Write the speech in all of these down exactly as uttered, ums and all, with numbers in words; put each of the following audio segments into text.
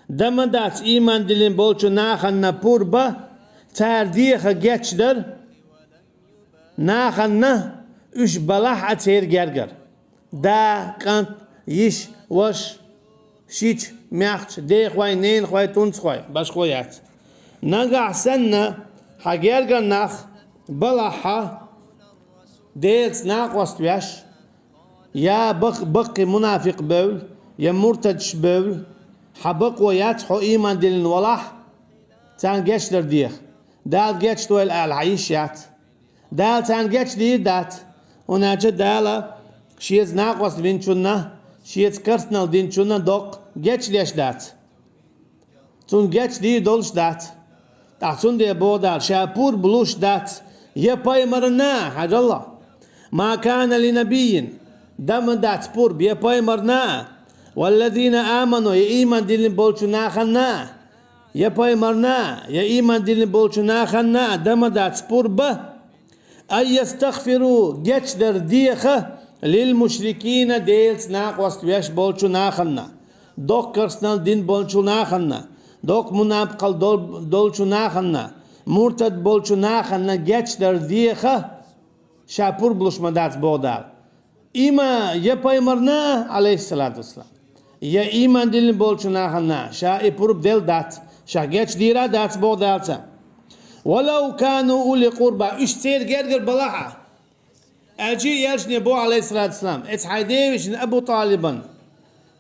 Дан ма дац ийман диллина болчу нахана пурба, цара деха гечдар нахана, уьш балахь а церан гергара. Да, кӀант, йиша, ваша, шича, маьхча, дехой, ненахой, тунцахой, башхо яц. Нагахь санна хьан гергара нах балахь а Делаца накъост веш, я бакъ-, баккхий мунафикъ бевлла, я муртадаш бевлла, хьан бакъо яц хьо ийман диллина валахь, царна гечдар деха. Дала гечдойла ала хьан йиш яц. Дала царна гечдийр дац, хӀунда аьлча Дала Шеца накъост винчунна, Шеца керстанал динчунна доккха гечдеш дац. Цунна гечдийр долуш дац. ТӀаккха цундела боху Дала, ша пурба луш дац я пайхамарна, хьажал, ма кана ли набиййин, дан ма дац пурба я пайхамарна, валлазина аману, я ийман диллина болчу нахана, я пайхамарна, я ийман диллина болчу нахана дан ма дац пурба, ан ястагъфиру, гечдар деха, лил мушрикина, Делаца накъост веш болчу нахана, доккха керстанал дин болчу нахана, доккха мунапкъал дол-, долчу нахана, муртад болчу нахана гечдар деха, ша пурба луш ма дац боху Дала. Има я пайхамарна, алейхиссалату вассалам, я ийман диллина болчу нахана ша и пурба делла дац, ша гечдийр а дац боху Дала царна. Валав кану ули къурба, уьш церан гергара балахь а. Аьлча а элчане боху, алейхиссалату вассалам, эца хьайн девешина Абу ТӀалибан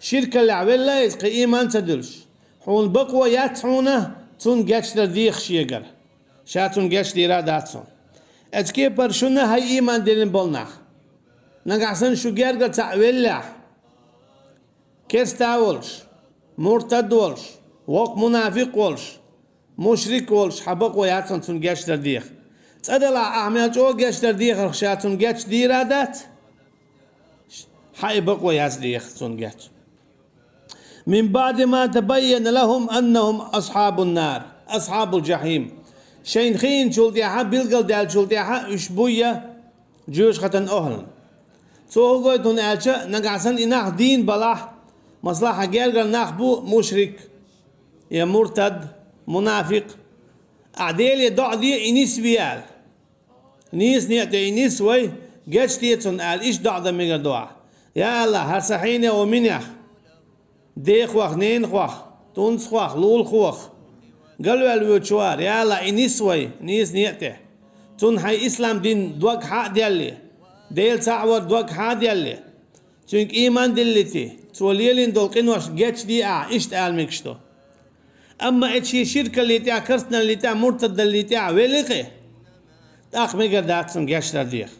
ширкаллехь велла иза, кхин ийман ца дуьллуш, хьуна бакъо яц хьуна цунна гечдар деха шегара, ша цунна гечдийр а дац хьуна. Эца кепара шуна хьайн ийман диллина болу нах, нагахь санна шу гергара цхьаъ веллехь, керста волуш, муртад волуш, воккха мунафикъ волуш, мушрик волуш, хьан бакъо яц хьуна цунна гечдар деха. Цкъа делахь ахь мел чӀогӀа гечдар дехарх ша цунна гечдийр а дац, хьан и бакъо яц деха цунна геч. Мин баъди ма табаййана лахум аннахум асхьабун нар, асхьабул жахьим. Шайна хиъначул тӀаьхьа, билгалдаьллачул тӀаьхьа уьш буй я жоьжахатан охӀлан. Цо хӀун гойту хьуна аьлча, нагахь санна и нах дийна балахь, масала, хьан гергара нах бу мушрик, я муртад, мунафикъ, ахь Деле доӀа де, и нисве аьлла. Нийса некъа тӀе и нисвой, гечде цунна аьлла, иштта доӀа дан мегар ду ахь. Я АллахӀ, хӀара сан хьенех, ву минех, дехох, ненахох, тунцахох, лулахох, галваьлла воьдуш ву хӀара, я АллахӀ, и нисвой, нийса некъа тӀе. Цунна хьайн ислам дин дог хьа а делле, Дела цхьаъ вар дог хьа а делле, цуьнга ийман диллийти, цо лелийна долу къинош гечде ахь, иштта ала мегаш ду. Амма эца шен ширкаллий тӀехь, керстаналлий тӀехь, муртадаллий тӀехь велли кхин, тӀаккха мегар дац цунна гечдар деха.